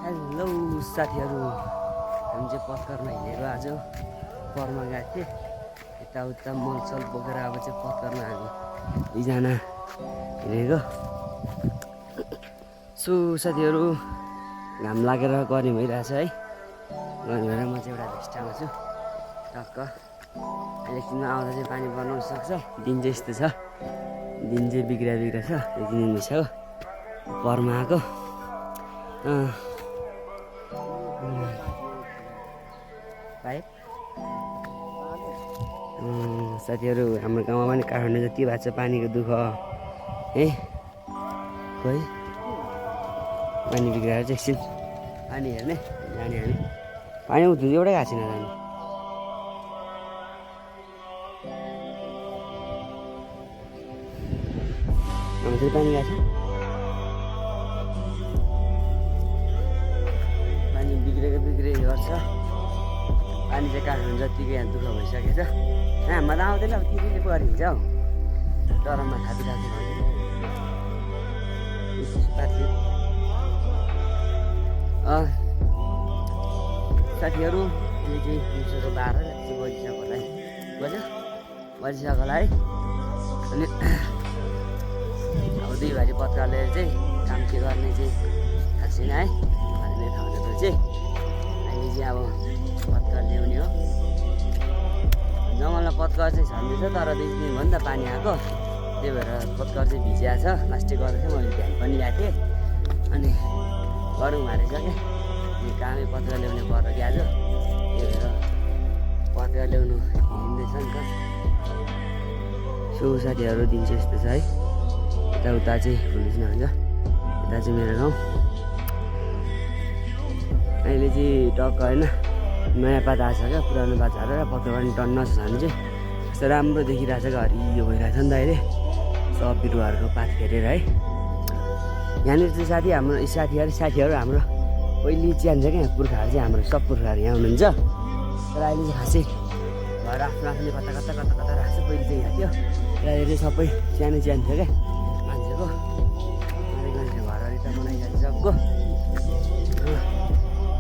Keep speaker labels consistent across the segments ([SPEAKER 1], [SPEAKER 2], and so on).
[SPEAKER 1] Hello साथीहरू, हामी चाहिँ पत्करमा हिँडेको आज परमा गएको थिएँ। यताउता मलसल बोकेर अब चाहिँ पत्करमा हामी दुईजना हिँडेको। सो साथीहरू, घाम लागेर गर्ने भइरहेछ है। गर्ने भएर म चाहिँ एउटा भेस्टामा छु टक्क। अहिले एकछिनमा आउँदा चाहिँ पानी पर्नु सक्छ। दिन चाहिँ यस्तो छ, दिन चाहिँ बिग्रिया छ। एक दिन भइसक्यो परमा आएको। पाइप साथीहरू, हाम्रो गाउँमा पनि काठमाडौँ जति भएको छ पानीको दुःख है। खोइ पानी बिग्राएर चाहिँ एकछिन पानी हेर्ने जाने हामी। पानी उठ्नु एउटै गएको छैन जाने। फेरि पानी गएको छ, पानी बिग्रेको गर्छ। पानी चाहिँ काठमाडौँ जतिको यहाँ दुःख भइसकेछ। हाम्रोमा त आउँदैन, अब तिमीले पो गरिन्छ हौ। डरममा थापिरहेको साथीहरू, अहिले चाहिँ दिउँसोको 12 बजिसक्यो होला है। बजिसक्यो होला है। अनि अब 2 भाइ पत्करले चाहिँ काम के गर्ने चाहिँ थाहा छैन है। भन्ने ठाउँ चाहिँ अहिले चाहिँ अब पत्कर ल्याउने हो। जङ्गलमा पत्कर चाहिँ छँदैछ, तर 2 दिन भयो नि त पानी आएको। त्यही भएर पत्कर चाहिँ भिजिएको छ। लास्टै गर्दा चाहिँ मैले ध्यान पनि ल्याएको थिएँ। अनि गरौँ हारिसकेँ। अनि कामै पत्कर ल्याउने पर्यो कि आज। त्यही भएर पत्कर ल्याउनु हिँड्दैछ नि त। सो साथीहरू, दिन चाहिँ यस्तो छ है। यताउता चाहिँ फुलिस नभन्छ। यता चाहिँ मेरो गाउँ। अहिले चाहिँ टक्क होइन, नयाँ पात आएको छ क्या। पुरानो पात झरेर पत्कर पनि टन्न छ भने चाहिँ यस्तो राम्रो देखिरहेछ क्या। हरियो भइरहेछ नि त अहिले सब बिरुवाहरूको पात फेरेर है। यहाँनिर चाहिँ साथीहरू हाम्रो पहिले चिहान छ क्या। पुर्खाहरू चाहिँ हाम्रो सब पुर्खाहरू यहाँ हुनुहुन्छ। तर अहिले चाहिँ खासै घर आफ्नो आफूले कता राख्छ। पहिले चाहिँ यहाँ थियो, र अहिले सबै सानो चिहान थियो क्या मान्छेको। घरहरू त बनाइरहेको सबको।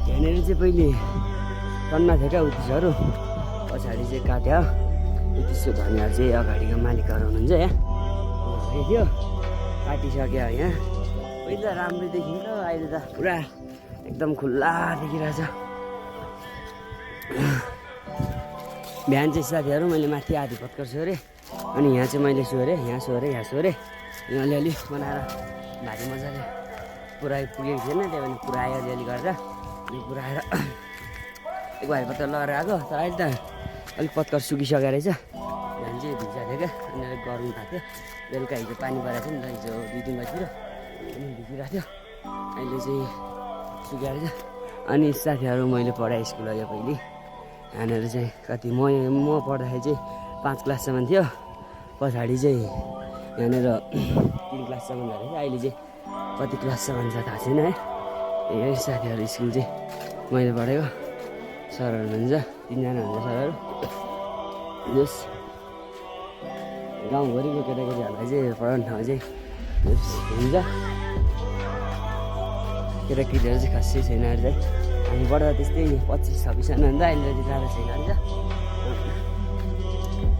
[SPEAKER 1] यहाँनिर चाहिँ पहिले टन्ना थियो क्या उत्तिसहरू। पछाडि चाहिँ काट्यो। उत्तिसको धनीहरू चाहिँ अगाडिको मालिकहरू हुनुहुन्छ यहाँ। थियो काटिसक्यो यहाँ। पहिला राम्रो देखिन्छ, अहिले त पुरा एकदम खुल्ला देखिरहेछ। बिहान चाहिँ साथीहरू मैले माथि आधी पत्कर सोरेँ। अनि यहाँ चाहिँ मैले सोरेँ, यहाँ सोरेँ। यहाँ अलिअलि बनाएर भारी मजाले पुगेको थिएन। त्यही भएर पुऱ्यायो अलिअलि गरेर। अनि पुऱ्याएर एक भाइ पत्कर लगाएर आएको। तर अहिले त अलिक पत्कर सुकिसकेको रहेछ। बिहान चाहिँ भिजाएको थियो क्या। अनि अलिक गरौँ भएको थियो। बेलुका हिजो पानी परेको थियो नि त, हिजो 2-3 बजीतिर। अनि भिजिरहेको थियो। अहिले चाहिँ सुकेको रहेछ। अनि साथीहरू, मैले पढाएँ स्कुल अघि पहिले। यहाँनिर चाहिँ कति म पढ्दाखेरि चाहिँ 5 क्लाससम्म थियो। पछाडि चाहिँ यहाँनिर 3 क्लाससम्म गरेको थियो। अहिले चाहिँ कति क्लाससम्म छ थाहा छैन है। यही साथीहरू स्कुल चाहिँ मैले पढेको। सरहरू हुनुहुन्छ, 3जना हुन्छ सरहरू। जस गाउँभरिको केटाकेटीहरूलाई चाहिँ पढाउने ठाउँ चाहिँ हुन्छ। केटाकेटीहरू चाहिँ खासै छैन अहिले चाहिँ। हामी पढ्दा त्यस्तै 25-26जना हुन्छ। अहिले चाहिँ ज्यादा छैन अहिले त।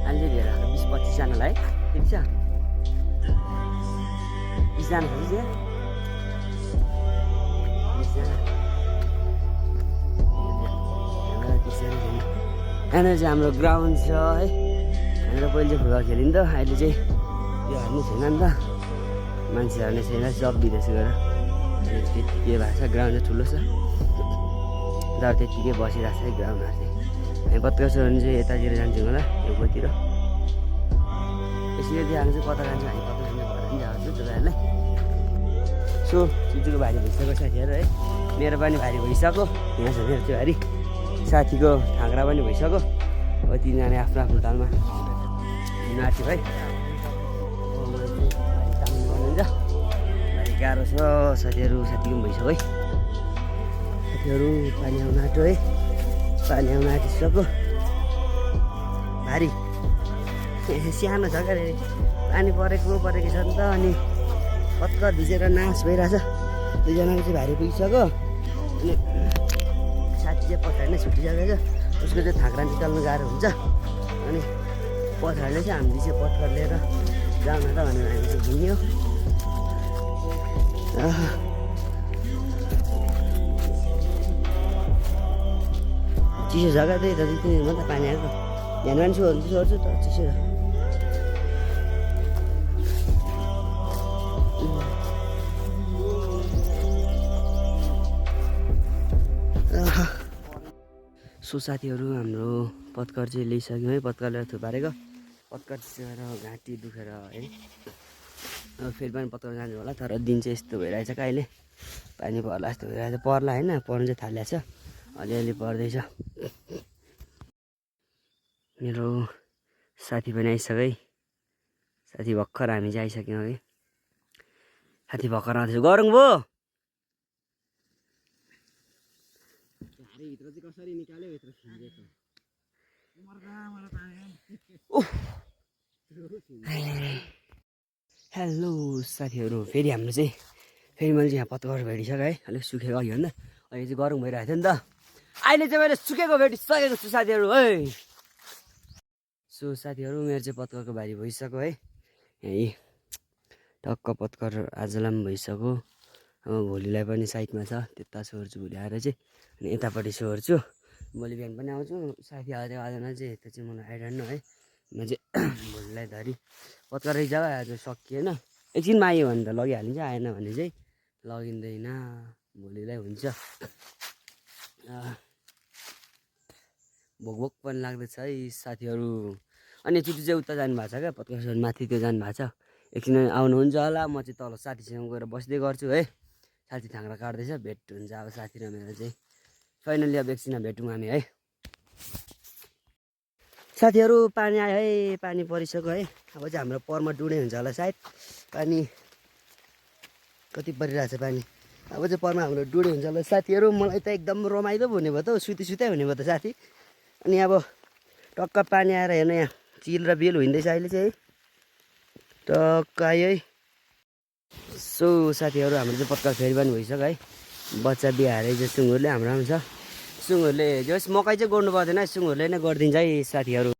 [SPEAKER 1] अहिले धेरै 20-25जनालाई है। ठिक छ, 20जना छ कि 20जना। यहाँनिर चाहिँ हाम्रो ग्राउन्ड छ है। हाम्रो पहिले चाहिँ फुटबल खेलिन्थ्यो। अहिले चाहिँ यो हार्ने छैन नि त, मान्छे हार्ने छैन। सब विदेश गएर त्यतिकै भएको छ। ग्राउन्ड चाहिँ ठुलो छ, तर त्यतिकै बसिरहेको छ है ग्राउन्डहरू चाहिँ। हामी पत्कर छ भने चाहिँ यतातिर जान्छौँ होला, एउतिर। यसरी देखाएको चाहिँ कता जान्छौँ हामी। पत्कर घर पनि जान्छु तपाईँहरूलाई। सो चिजुको भारी भइसक्यो साथीहरू है। मेरो पनि भारी भइसक्यो। यहाँ छ मेरो त्यो भारी। साथीको ठाङ्ग्रा पनि भइसक्यो। अब 3जना आफ्नो आफ्नो तालमा नाच्यो है। भारी गाह्रो छ साथीहरू। साथीको पनि भइसक्यो है। साथीहरू पानी आउनु आँट्यो है। पानी आउनु आँटिसक्यो। भारी सानो छ क्या। पानी परेको छ नि त। अनि पत्कर भिजेर नाश भइरहेछ। 2जनाको चाहिँ भारी पुगिसक्यो। अनि साथी चाहिँ पछाडि नै छुटिसकेको छ, उसको चाहिँ थाक्रा निकाल्नु गाह्रो हुन्छ। अनि पछाडिले चाहिँ हामीले चाहिँ पत्कर लिएर जाउँ न त भनेर हामी चाहिँ हिँड्यो। चिसो जग्गा त्यही त, त्यही मात्रै पानी आएको ध्यान मान्छे सोर्छु त चिसो। सो साथीहरू हाम्रो पत्कर चाहिँ ल्याइसक्यौँ है, पत्कर लिएर थुपारेको। पत्कर चाहिँ घाँटी दुखेर है, अब फेरि पनि पत्कर जान्छ होला, तर दिन चाहिँ यस्तो भइरहेछ कहिले पानी पर्ला जस्तो भइरहेछ। पर्ला होइन, पर्नु चाहिँ थालिरहेछ, अलिअलि पर्दैछ। मेरो साथी पनि आइसक्यो है, साथी भर्खर हामी चाहिँ आइसक्यौँ है, साथी भर्खर आउँदैछ। गरौँ भयो भित्र चाहिँ कसरी निकाल्यो भित्र हेलो साथीहरू, फेरि हाम्रो चाहिँ फेरि मैले चाहिँ यहाँ पत्कर भेटिसक्यो है, अलिक सुकेको अघि भन्दा अहिले चाहिँ गरौँ भइरहेको थियो नि त। अहिले चाहिँ मैले सुकेको भेटिसकेको छु साथीहरू है। सो साथीहरू मेरो चाहिँ पत्करको बारी भइसक्यो है, यहीँ टक्क पत्कर आजलाई पनि भइसक्यो। अब भोलिलाई पनि साइडमा छ, त्यता सोर्छु भोलि आएर चाहिँ, अनि यतापट्टि सोर्छु। भोलि बिहान पनि आउँछु, साथी आयो आएन चाहिँ यता चाहिँ मलाई आइरहनु न है। म चाहिँ भोलिलाई धरि पत्कर जग्गा आज सकिएन, एकछिनमा आयो भने त लगिहालिन्छ, आएन भने चाहिँ लगिँदैन, भोलिलाई हुन्छ। भोक पनि लाग्दैछ है साथीहरू। अनि चुटी चाहिँ उता जानुभएको छ क्या, पत्कर माथि त्यो जानुभएको छ, एकछिन आउनुहुन्छ होला। म चाहिँ तल साथीसँग गएर बस्दै गर्छु है, साथी थाङ्रा काट्दैछ, भेट हुन्छ अब साथी र मेरो चाहिँ। फाइनली अब एकछिन भेटौँ हामी है साथीहरू। पानी आयो है, पानी परिसक्यो है, अब चाहिँ हाम्रो परमा डुडे हुन्छ होला सायद, पानी कति परिरहेछ पानी। अब चाहिँ परमा हाम्रो डुडे हुन्छ होला साथीहरू। मलाई त एकदम रमाइलो हुने भयो त, सुतै हुने भयो त साथी। अनि अब टक्क पानी आएर हेर्नु, यहाँ चिल र बिल हुँदैछ अहिले चाहिँ है, टक्क आयो है। सो साथीहरू हाम्रो चाहिँ पत्कर फेरि पनि भइसक्यो है, बच्चा बिहारे चाहिँ सुँगुरले हाम्रो पनि छ। सुँगुरले जस मकै चाहिँ गर्नु पर्दैन, सुँगुरले नै गरिदिन्छ है साथीहरू।